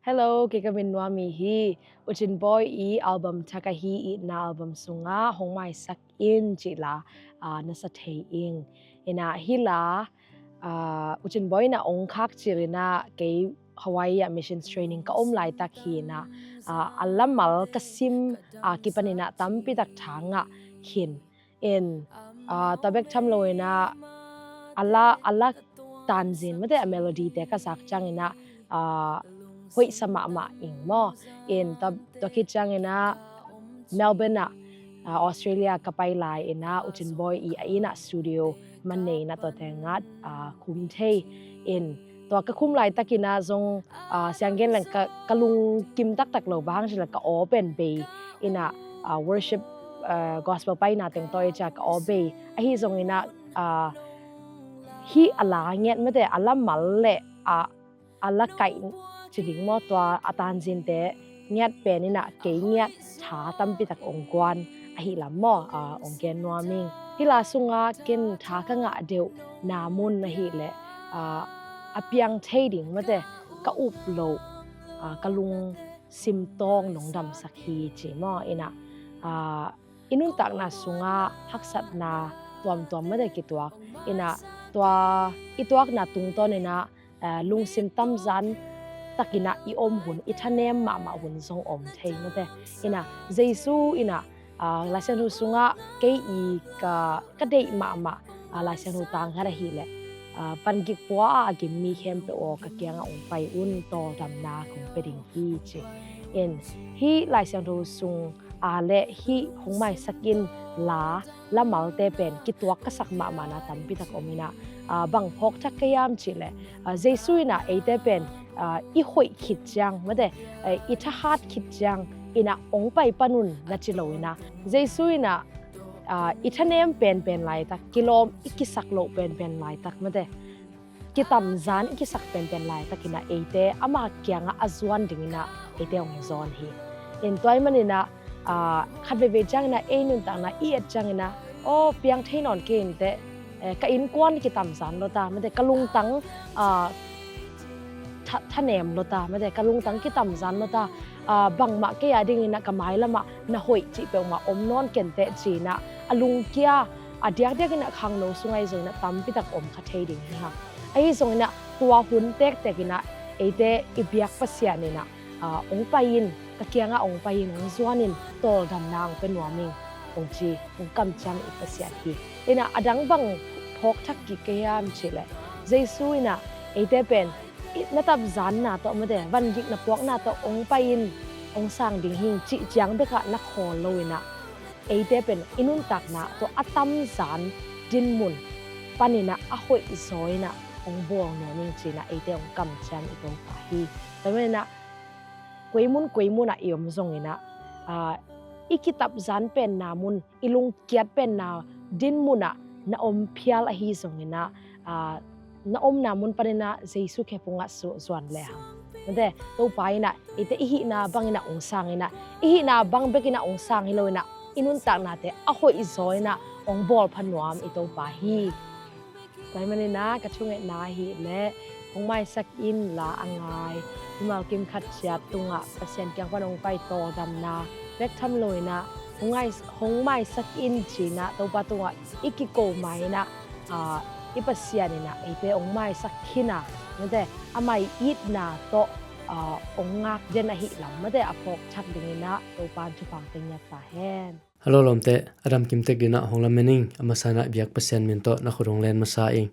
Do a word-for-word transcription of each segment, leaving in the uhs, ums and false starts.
Hello, kei ka min Nuami hi. U Cin Bawi i album Thak Ahi Itna album sungah Hong Maisak In cih la, ah, na sa thei ing. Inah hih la, ah, U Cin Bawi inah ong khak cil inah kei Hawaii ah missions training ka om laitak hi inah, ah, a lamal ka sim, ah, kipan inah tampi tak tha ngah khin. In, ah, tua bek tham lo inah a la, a la tanzin mate a melody te ka zak ciang inah, ah, hoihsa mahmah ing maw. In tua, tua khit ciang inah Melbourne ah, ah, Australia ka pai lai inah U Cin Bawi i a inn ah studio man nei inah tua tengah, ah, khum thei. In tua ka khum laitak inah zong, ah, sianggen leng ka, ka lungkim taktak lo, bang hang cih leh ka aw pen bei inah, ah, worship, ah, gospel paina teng tawh i cia ka aw bei. Ahi zong inah, ah, hih a la ngiat mate a lamal le, ah, a la kaih ci ding maw, tua a tanzinte ngiat pen inah kei ngiat tha tampi tak ong guan ahi lam maw, ah, ong gen nuam ing. Hih la sungah ken tha ka ngah deuh na mun ahih leh, ah, a piang thei ding mate ka up loh, ah, ka lungsim tawng nong damsak hi ci maw. Inah, ah, i nuntakna sungah haksatna tuamtuam mate kituak inah tua i tuakna tungtawn inah, ah, lungsim tamzan tak inah i om hun, i thanem mahmah hun zong om thei mate. Inah Jesu inah, ah, Lai Siangtho sungah kei i ka, ka deih mahmah, ah, Lai Siangtho tang khat ahih leh, ah, van gik pua ah a gim mi khempeuh aw, ka kiangah ong pai un, tawldamna kong pia ding hi ci. In hih Lai Siangtho sung, ah, le hih Hong Maisak In la lamalte pen kituak ka sak mahmahna tampi tak om inah, ah, bang phawk thak ka hiam cih leh, ah, Jesu inah eite pen, ah, i hoih khit ciang mate, eh, i thahat khit ciang inah ong pai pan un na ci lo inah Jesu inah, ah, i thanem penpen laitak, kilawm i kisak loh penpen laitak mate, kitamzan i kisak penpen laitak inah eite ama kiangah a zuan ding inah eite ong zawn hi. In tua ahih man inah, ah, khat veivei ciang inah ei nuntakna i et ciang inah, aw, piang thei nawn kei inteh, eh, ka innkuan kitamzan lo ta mate, ka lungtang, ah, tha, thanem lo ta mate, ka lungtang kitamzan lo ta, ah, bangmah kei a ding inah ka mailamah na hoih cih peuhmah om nawn kenteh ci inah a lungkia, a diakdiak inah khangno sungah i zong inah tampi tak om kha thei ding hi hang. Ahi zong inah tua hun tektek inah eite i biak Pasian inah, ah, ong pai in, ka kiangah ong pai in, ong zuan in, tawldamna ong pia nuam ing, ong ci, ong kamciam i Pasian hi. Inah a dang bang phawk thak kik ka hiam cih leh Jesu inah eite pen i, na tapzanna tawh mate, van gik na puakna tawh ong pai in, ong sang ding hi ing cih ciang bekah na khawl lo inah eite pen i nuntakna tawh a tamzan dinmun pan inah a hoih zaw inah ong bawl nuam ing ci inah eite ong kamciam i Topa hi. Tua man inah koi mun koi mun ah i om zong inah, ah, i kitapzan penna mun, i lungkiat penna dinmun ah na om phial ahi zong inah, ah, na omna mun pan inah Jesu khe phungah su zuan le hang. Mate, Topa inah eite i hihna bang inah ong sang inah, i hihna bang bek inah ong sang hi lo inah i nuntaknate a hoih zaw inah ong bawl pha nuam i Topa hi. Tua ahih man inah ka thungetna ahih leh Hong Maisak In la a ngai mimal kim khat ciat tungah Pasian kiang pan ong pai, tawldamna bek tham lo inah Hong ngai, Hong Maisak In ci inah Topa tungah i kiko ma inah, ah, i Pasian inah eite ong maisak khin a, mate, amah i itna tawh, ah, ong ngak den ahih lam mate a phawk thak ding inah Topa in thupha ong pia ngiat ta hen. Hello lawmte, a dam kim tek ding inah hong lamen ing. A masa inah biak Pasian min tawh na khut hong len masa ing.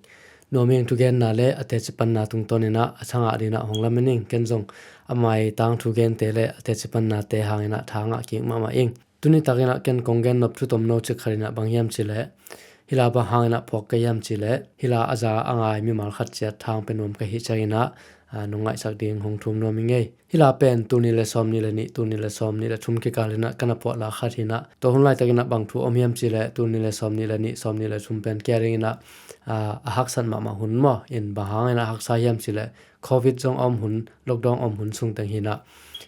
Nuam ing, thugenna le a teci panna tungtawn inah a tha ngah ding inah hong lamen ing. Ken zong a maitang thugente le a teci pannate hang inah tha ngah kik mahmah ing. Tuni tak inah ken kong gen nop thu tomno cik khat inah bang hiam cih leh, hih la bang hang inah phawk ka hiam cih leh, hih la a za a ngai mimal khat ciat tha ong pia nuam ka hih ciang inah, ah, nong ngaihsak ding hong thum nuam ing ei. Hih la pen tul nih le sawm nih le nih, tul nih le sawm nih le thum kikal inah ka na phuah la khat hi inah, tua hun laitak inah bang thu om hiam cih leh tul nih le sawm nih le nih, sawm nih le thum pen kei a ding inah, ah, a haksat mahmah hun maw. In bang hang inah haksa hiam cih leh Covid zong a om hun, lockdown a om hun sung teng hi inah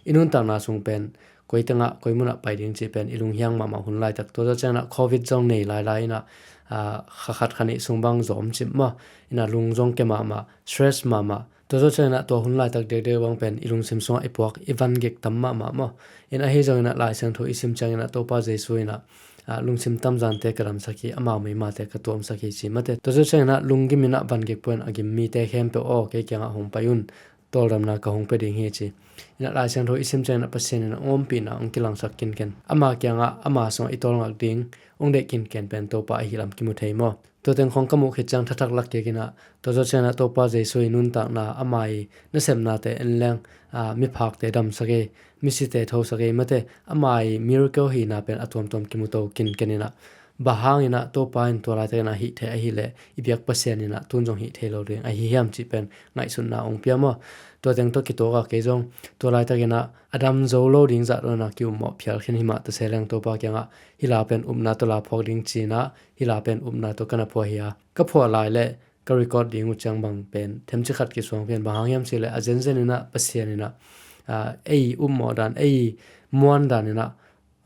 i nuntakna sung pen koi tengah koi munah pai ding cih pen i lunghiang mahmah hun laitak. Tua zawh ciang inah Covid zong nei lailai inah, ah, kha khat kha nih sung bang zawm cip maw, inah lung zong kia mahmah, stress mahmah, Tua zawh cianginah tua hun laitak dekdek bang pen i lungsim sungah i puak, i van gik tam mahmah maw? In ahi zonginah Lai Siangtho i sim cianginah Topa Jesu inah, ah, lungsim tamzante ka damsak hi, amau meimate ka tuamsak hi ci mate. Tua zawh cianginah lunggim inah van gik puain a gim mite khempeuh aw, kei kiangah hong pai un, tawldamna ka hong pia ding hi ci. Inah Lai Siangtho i sim cianginah Pasian inah hong ompihna hong kilangsak kinken, ama kiangah ama sungah i tawlngak ding hong deih kinken pen Topa ahi lam kimu thei maw? Tua teng khong ka muh khit ciang thathak lak kik inah, tua zawh cianginah Topa Jesu i nuntakna, ama i nasepnate en leng, aa, miphakte damsak ei, misite thosak ei mate, ama i miracle hihna pen a tuamtuam kimu to kinken inah, bang hanginah Topa in tua laitakinah hih thei ahileh i biak Pasian inah tun zong hih thei lo ding ahi hiam cih pen ngaihsutna hong pia maw? Tua teng tawh kituak a kei zong tua laitakinah a dam zo lo ding zah dawnah ki-ummawh phial khin himah ta se leng Topa kiangah hih la pen upna tawh la phuak ding ci inah, hih la pen upna tawh ka na phuah hi a, ka phuah lai leh ka record ding uh ciang bang pen themci khat kisuang pen bang hang hiam cih leh a zenzen inah Pasian inah, ah, ei upmawh dan, ei muan dan inah,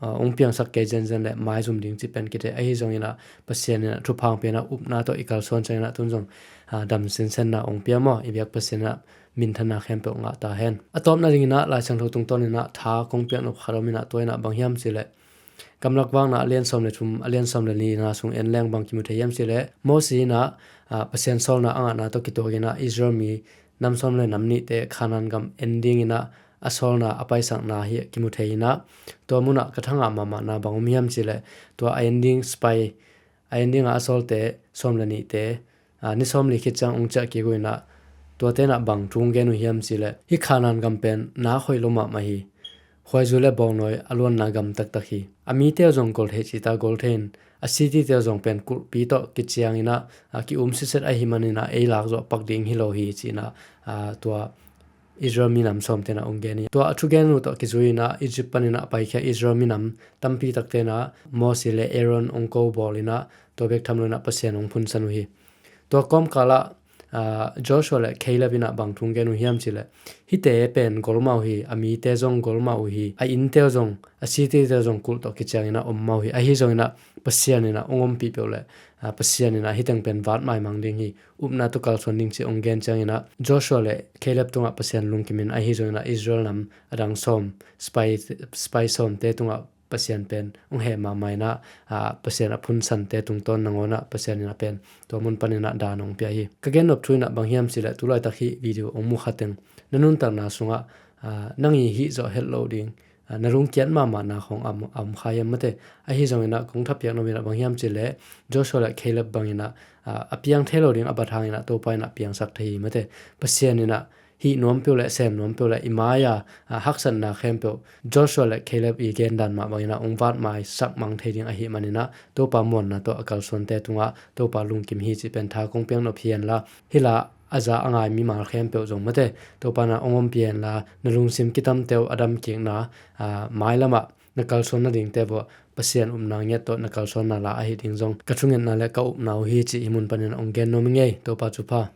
ah, hong piangsak kei zenzen leh maizum ding cih pen kithei. Ahi zonginah Pasian inah thupha hong pia inah upna tawh i kalsuan cianginah tun zong, ah, dam sinsenna hong pia maw? I biak Pasian inah minthanna khempeuh ngah ta hen. A tawpna dinginah Lai Siangtho tungtawn inah tha kong piak nop khat om inah, tua inah bang hiam cih leh Gamlak Vakna a lian sawm le thum, a lian sawm le nihna sung en leng bang kimu thei hiam cih leh Moses inah, ah, Pasian sawlna a ngahna tawh kituak inah Israel mi nam sawm le nam nihte Khanaan gam en dinginah a sawlna a paisakna hi kimu thei inah, tua munah ka thangah mahmahna bang om hiam cih leh tua a en ding spy, a en dinga a sawlte sawm le nihte, aa, ni sawmli khit ciang hong ciah kik uh inah, tuate inah bang thu hong gen uh hiam cih leh hih Khanaan gam pen nak hoih lo mahmah hi. Khuaizu le bawngnawi a luanna gam taktak hi. A mite uh zong gol thei cih ta gol thei in, a city te uh zong pen kulhpi tawh kiciang inah, aa, ki-um sitset ahih maninah ei lak zawh pak ding hi lo hi ci inah, aa, tua Israel minam sawmte inah hong gen hi. Tua a thugen uh tawh kizui inah Egypt panin ah a paikhia Israel minam tampi takte inah Moses le Aaron hong ko bawl inah tua bek tham lo inah Pasian hong phunsan uh hi. Tua kawmkal ah, aa, Joshua le Caleb inah bang thu hong gen uh hiam cih leh hihte pen golmau hi, a mite zong golmau uh hi, a innte uh zong, a city te uh zong kulh tawh kiciang inah om mau hi. Ahi zonginah Pasian inah hong ompih peuh leh, aa, Pasian inah hih teng pen vat maimang ding hi, upna tawh kalsuan ding cih hong gen cianginah Joshua le Caleb tungah Pasian lungkim in, ahi zonginah Israel nam a dang sawm, spy, spy sawmte tungah Pasian pen hong heh mahmah inah, aa, Pasian a phunsante tungtawn nangawnah Pasian inah pen tua mun paninah dan hong pia hi. Ka gen nop thu inah bang hiam cih leh tu laitak hih video hong mu kha teng na nuntakna sungah, aa, nang i hih zawh het loh ding, aa, na lungkiat mahmahna khong a om, a om kha hiam mate. Ahi zonginah kong thapiak nop inah bang hiam cih leh Joshua le Caleb banginah, aa, a piang thei lo ding a bat hanginah Topa inah piangsak thei hi mate. Pasian inah hih nuam peuh le sem nuam peuh le i mai-a, aa, haksatna khempeuh Joshua le Caleb i gen dan mah banginah hong vat maisak mang thei ding ahih maninah Topa muanna tawh a kalsuante tungah Topa lungkim hi cih pen tha kong piak nop hi henla, hih la a za a ngai mimal khempeuh zong mate, Topa inah hong ompih henla, na lungsim kitamte uh a damkikna, aa, mailamah na kalsuan nadingte uh ah Pasian upna ngiat tawh na kalsuanna la ahi ding zong ka thungetna le ka upna uh hi cih hih mun panin hong gen nuam ing ei. Topa thupha.